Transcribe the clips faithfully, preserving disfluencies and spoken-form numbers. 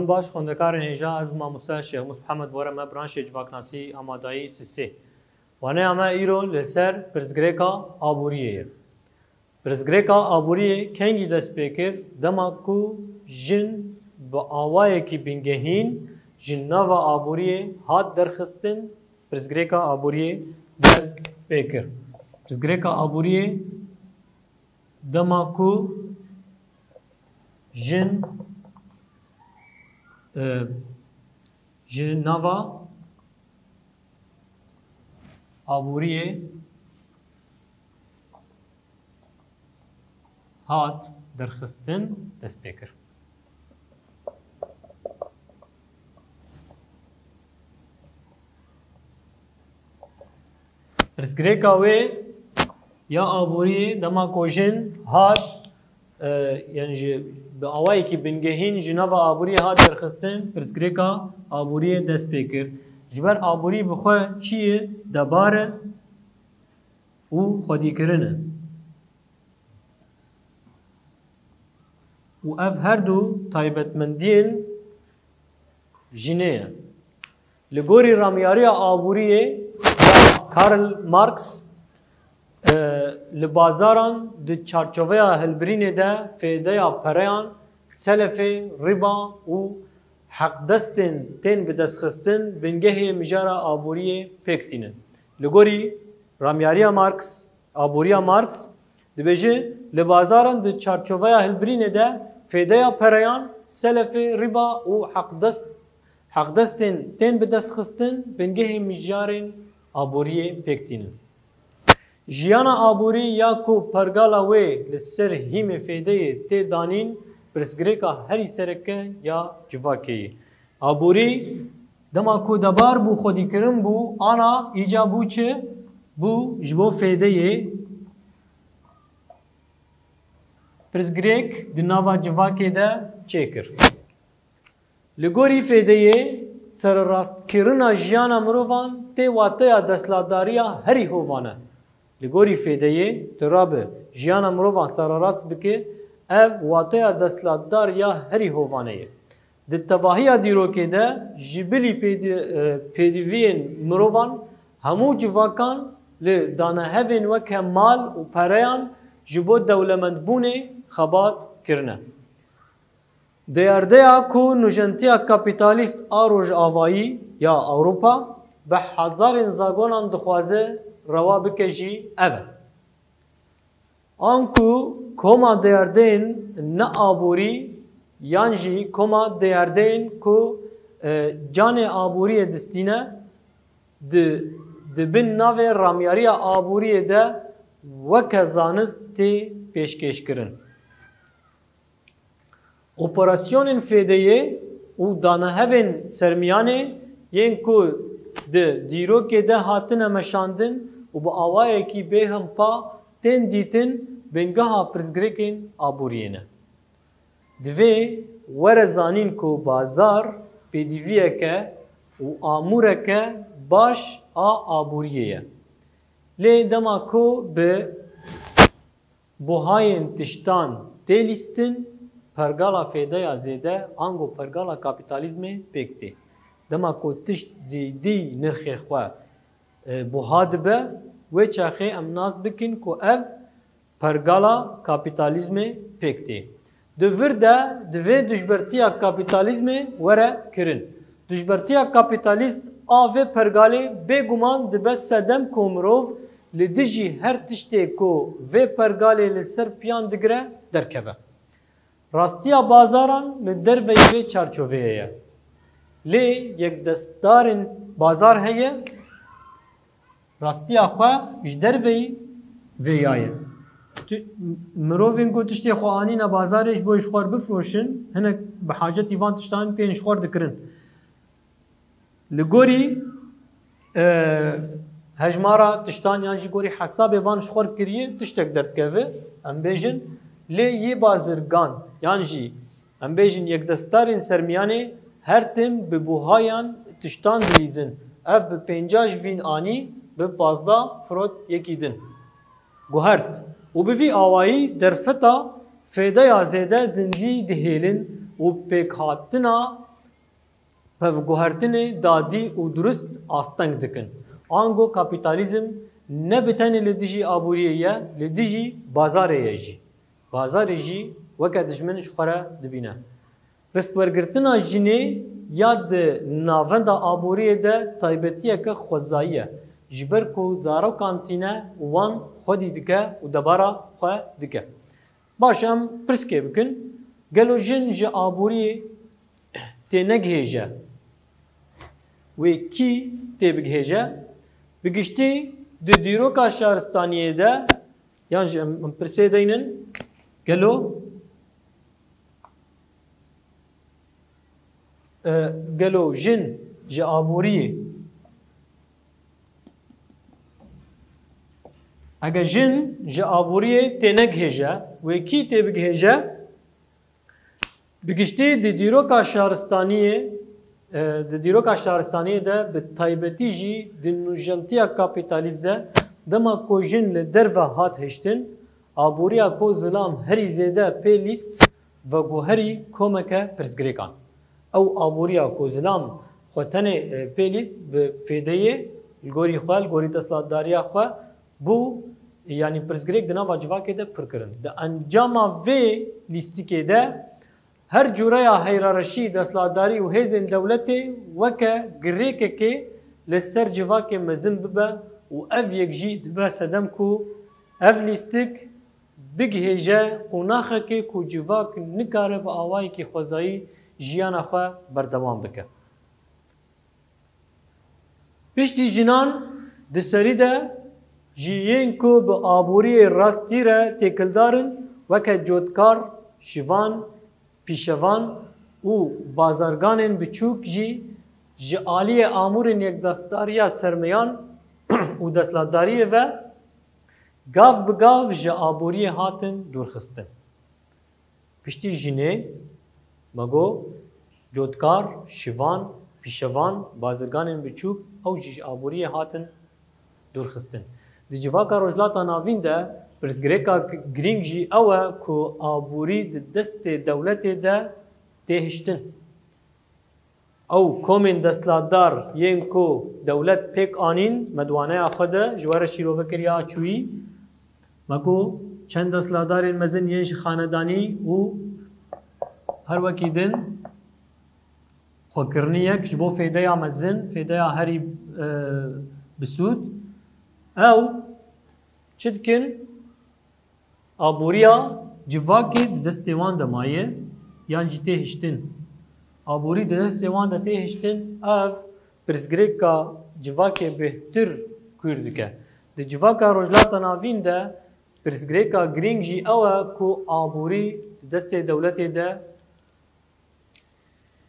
Baş xwendekarên hêja, ez mamoste Şêxmûs Mihemed, were me branşê civaknasî amadayî sisê. Waneya me îro li ser pirsgirêka aboriyê ye. Pirsgirêka aboriyê kengî dest pê kir? Dema ku jin bi awayekî bingehîn ji nava aboriyê hat derxistin, pirsgirêka aboriyê dest pê kir. Pirsgirêka aboriyê dema ku jin, e, ji nava aboriyê hat derxistin, dest pê kir. Pirsgirêka wê ya aboriyê dema ku jin hat, e, yani ji, bi awayekî bingehîn ji nava aboriyê hat derxistin, pirsgirêka aboriyê dest pê kir. Ji ber aborî bi xwe çi ye? Debar e û xwedîkirin e. Û ev her du taybetmendiyên jinê ye. Li gorî ramyariya aboriyê ya Karl Marx, e, li bazaran di çarçoveya hilbirînê de fêdeya pereyan, selefê, rîba û heqdestên tên bidestxistin bingehê mijara aboriyê pêk tînin. Li gorî ramyariya Marx, aboriya Marx, dibêje, li bazaran di çarçoveya hilbirînê de fêdeya pereyan, selefê, rîba û heqdest, heqdestên tên bidestxistin bingehê mijarên aboriyê pêk tînin. Jiyana aborî ya ku pergala wê li ser hîmê fêdeyê tê danîn, pirsgirêka herî sereke ya civakê ye. Aborî dema ku debar bû, xwedîkirin bû, ana îca bû çi? Bû ji bo fêdeyê. Pirsgirêk di nava civakê de çêkir. Li gorî fêdeyê, sererastkirina jiyana mirovan tê wateya desthilatdariya herî hovane. Li gorî fêdeyê, tu rabe jiyana mirovan sererast bike, ev wateya desthilatdar ya herî hovane ye. Di tevahiya dîrokê de ji bilî pêdi-, e, pêdiviyên mirovan hemû civakan li danehevên weke mal û pereyan ji bo dewlemendbûnê xebat kirine. Diyardeya ku nûjentiya kapîtalîst a rojavayî ya Ewropa bi hezarên zagonan dixwaze rewa bike jî ev e. Anku koma diyardeyên ne aborî yan jî koma diyardeyên ku, e, canê aboriyê distîne, di, di bin navê ramyariya aboriyê de weke zanist tê pêşkêşkirin. Operasyonên fêdeyê û danehevên sermiyanê yên ku di dîrokê de hatine meşandin û bi awayekî bêhempa tên dîtin, bingeha pirsgirêkên aboriyê ne. Divê were zanîn ku bazar pêdiviyeke û amûreke baş a aboriyê ye. Lê dema ku bi buhayên tiştan tê lîstin, pergala fêdeya zêde ango pergala kapîtalîzmê pêk tê. Dema ku tişt zêdî nirxê xwe, e, buha dibe, wê çaxê em nas bikin ku ev pergala kapîtalîzmê pêk tê. Di vir de divê dijbertiya kapîtalîzmê were kirin. Dijbertiya kapîtalîst a vê pergalê bêguman dibe sedem ku mirov li dijî her tiştê ku vê pergalê li ser piyan digire derkeve. Rastiya bazaran li derveyî vê çarçoveyê ye. Lê yekdestdarên bazar heye, rastiya xwe ji derveyî vê ya ye. Tu, mirovên ku tiştê xwe anîne bazarê ji bo ji xwe re bifroşin, hinek bi hacetî van tiştan tên ji xwe re dikirin. Li gorî, e, hejmara tiştan yan jî gorî hesabê van ji xwe re kiriye tiştek derdikeve, em bêjin, lê yê bazirgan yan jî em bêjin yekdestarên sermiyanê her tim bi buhayan tiştan dilîzin. Ev bi pênca ji vîn anî, bi pazdeh firot yekî din guhert û bi vî awayî derfeta fêdeya zêde zindî dihêlin û pêkhatina Pevguhertinê dadî û durust asteng dikin. Ango kapîtalîzm ne bi tenê li dijî aboriyê ye, li dijî bazarê ye jî. Bazarê jî weke dijmin ji xwe re dibîne. Ristwergirtina jinê ya di navenda aboriyê de taybetiyeke xwezayî ye. Ji ber ku zarokan tîne û wan xwedî dike û debara xwe dike. Baş, em pirskê bikin. Gelo jin ji aboriyê tênegihêje? Wê kî têbigihêje? Bi giştî di dîroka şaristaniyê de, yan jî em, em pirsê deynin, gelo, e, gelo jin ji aboriyê, ege jin ji aboriyê tênegihêje, wê kî têbigihêje? Bi giştî di dîroka şaristaniyê, e, di dîroka şaristaniyê de, bi taybetî jî di nûjentiya kapîtalîst de, dema ku jin li derve hat hiştin, aboriya ku zilam herî zêde pê lîst, veguherî komeke pirsgirêkan. Ew aboriya ku zilam xwe tenê, e, pê lîst bi fêdeyê li gorî xwe, li gorî desthilatdariya xwe, bû, yanî pirsgirêk di nava civakê de pir kirin. Di encama vê lîstikê de her cûreya heyrareşî, desthilatdarî û hêzên dewletê weke girêkekê li ser civakê mezin bibe û ev yek jî dibe sedem ku ev lîstik bigihêje qonaxekê ku civak nikare bi awayekî xwezayî jiyana xwe berdewam bike. Piştî jinan di serî de jî yên ku bi aboriyê rastî re têkildar in, weke cotkar, şivan, pîşevan û bazarganên biçûk jî ji aliyê amûrên yekdestdariya sermeyan û desthilatdariyê ve gav bi gav ji aboriyê hatin dûrxistin. Piştî jinê, me got, cotkar, şivan, pîşevan, bazirganên biçûk, ew jî ji aboriyê hatin dûrxistin. Di civaka Rojhilata Navîn de pirsgirêka girîng jî ew e ku aborî di destê dewletê de tê hiştin. Ew komên desthilatdar yên ku dewlet pêk anîn, me di waneya xwe de ji we re şîrove kiriya çûyî. Me got, çend desthilatdarên mezin yên ji xanedanî û her wekî din xwekirinî yek ji bo fêdeya mezin, fêdeya herî, e, bi sûd. Ew çi dikin? Aboriya civakê di destê wan de maye, yan jî tê hiştin. Aborî di destê wan de tê hiştin, ev pirsgirêka civakê bêhtir kûr dike. Di civaka Rojhilata Navîn de pirsgirêka girîng jî ew e ku aborî di destê dewletê de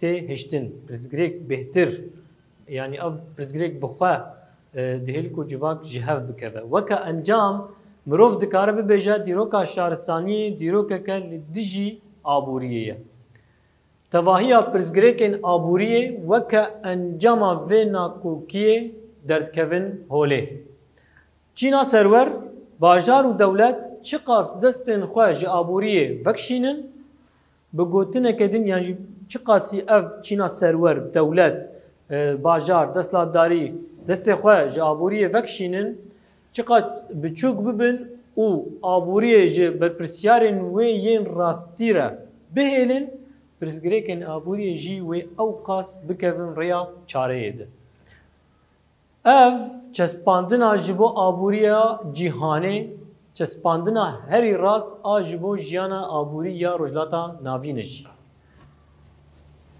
tê hiştin. Pirsgirêk bêhtir, yanî ev pirsgirêk bi xwe, e, dihêl ku civak ji hev bikeve. Weke encam, mirov dikare bibêje dîroka şaristaniyê dîrokeke li dijî aboriyê ye. Tevahiya pirsgirêkên aboriyê weke encama vê nakokiyê derdikevin holê. Çîna serwer, bajar û dewlet çiqas destên xwe ji aboriyê vekişînin, bi gotineke din, yan jî çiqasî ev çîna serwer, dewlet, e, bajar, desthilatdarî destê xwe ji aboriyê vekişînin, çiqas biçûk bibin û aboriyê ji berpirsiyarên wê yên rastî re bihêlin, pirsgirêkên aboriyê jî wê ew qas bikevin rêya çareyê de. Ev çespandina ji bo aboriya cîhanê, çespandina herî rast a ji bo jiyana aborî ya Rojhilata Navîn e jî.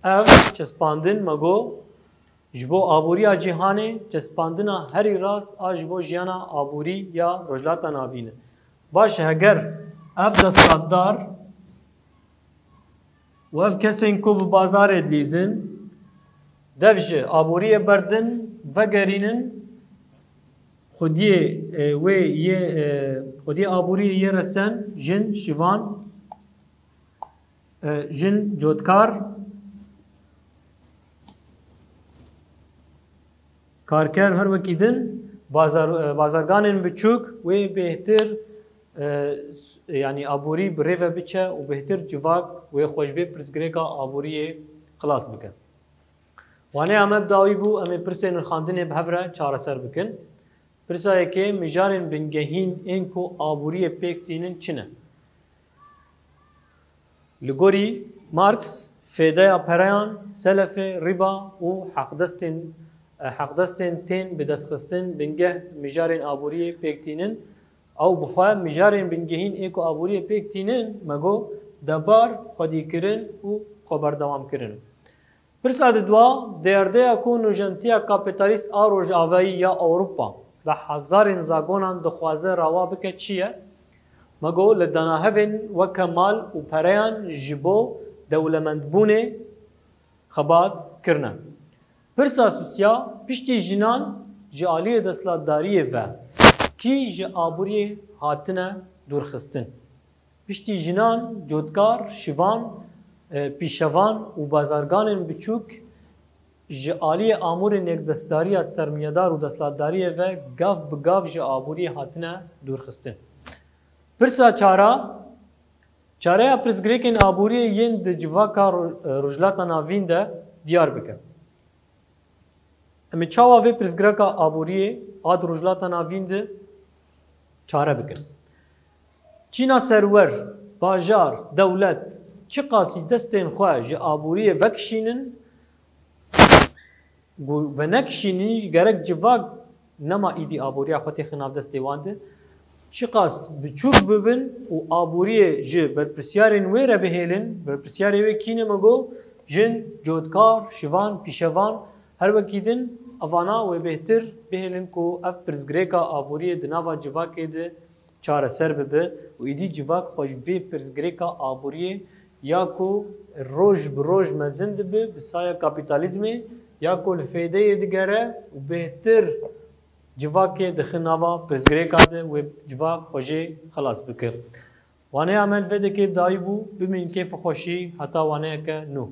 Ev çespandin, me got, ji bo aboriya cîhanê, çespandina herî rast a ji bo jiyana aborî ya Rojhilata Navîn e. Baş, heger ev desthilatdar û ev kesên ku bi bazarê dilîzin, dev ji aboriyê berdin, vegerînin, xwediyê, e, wê yê, e, xwediyê aboriyê yê resen, jin, şivan, e, jin, cotkar, karker, her wekî din, bazar, e, bazarganên biçûk wê bêhtir, e, s-, yanî aborî bi rê ve biçe û bêhtir civak wê xwe ji vê pirsgirêka aboriyê xilas bike. Waneya me bi dawî bû, em ê pirsên xandinê bi hev re çareser bikin. Pirsa yekê, mijarên bingehîn ên ku aboriyê pêk tînin çi ne? Li gorî Marx, fêdeya pereyan, selefê, rîba û heqdestên, heqdestên tên bi destxistin bingeh mijarên aboriyê pêk tînin. Ew bi xwe mijarên bingehîn ê ku aboriyê pêk tînin, me got, debar, xwedîkirin û xweberdewamkirin. Pirsa di dua, dêrdeya ku nûjentiya kapîtalîst a Rojavayî ya Ewropa bi hezarên zagonan dixwaze rawa bike çi ye? Me got, li danahevên weke mal û pereyan ji bo dewlemendbûnê xebat kirine. Pirsa sisiya, piştî jinan ji aliyê desthilatdariyê ve kî ji aboriyê hatine dûrxistin? Piştî jinan, cotkar, şivan, e, pîşevan û bazarganên biçûk ji aliyê amûrên yekdestdariya sermiyedar û desthilatdariyê ve gav bi gav ji aboriyê hatine dûrxistin. Pirsa çara, çareya pirsgirêkên aboriyê yên di civaka Ro-, e, Rojhilata Navîn de diyar bike. Em ê çawa vê pirsgirêka aboriyê a di Rojhilata Navîn de çare bikin? Çîna serwer, bajar, dewlet çiqasî destên xwe ji aboriyê vekişînin, ku venekişînin jî gerek civak nema îdî aboriya xwe têxe nav destê wan de, çiqas biçûk bibin û aboriyê ji berpirsyarên wê re bihêlin, berpirsyarê wê kî ne me got, jin, cotkar, şivan, pîşevan, her wekî din, evana wê bêhtir bihêlin ku ev pirsgirêka aboriyê di nava civakê de çareser bibe û îdî civak xwe ji vê pirsgirêka aboriyê ya ku roj bi roj mezin dibe bi saya kapîtalîzmê ya ku li fêdeyê digere û bêhtir civakê dixe nava pirsgirêka de wê civak xwe jê xelas bike. Waneya me li vê dekê bi dawî bû, bimînin kêf û xweşî heta waneyeke nû.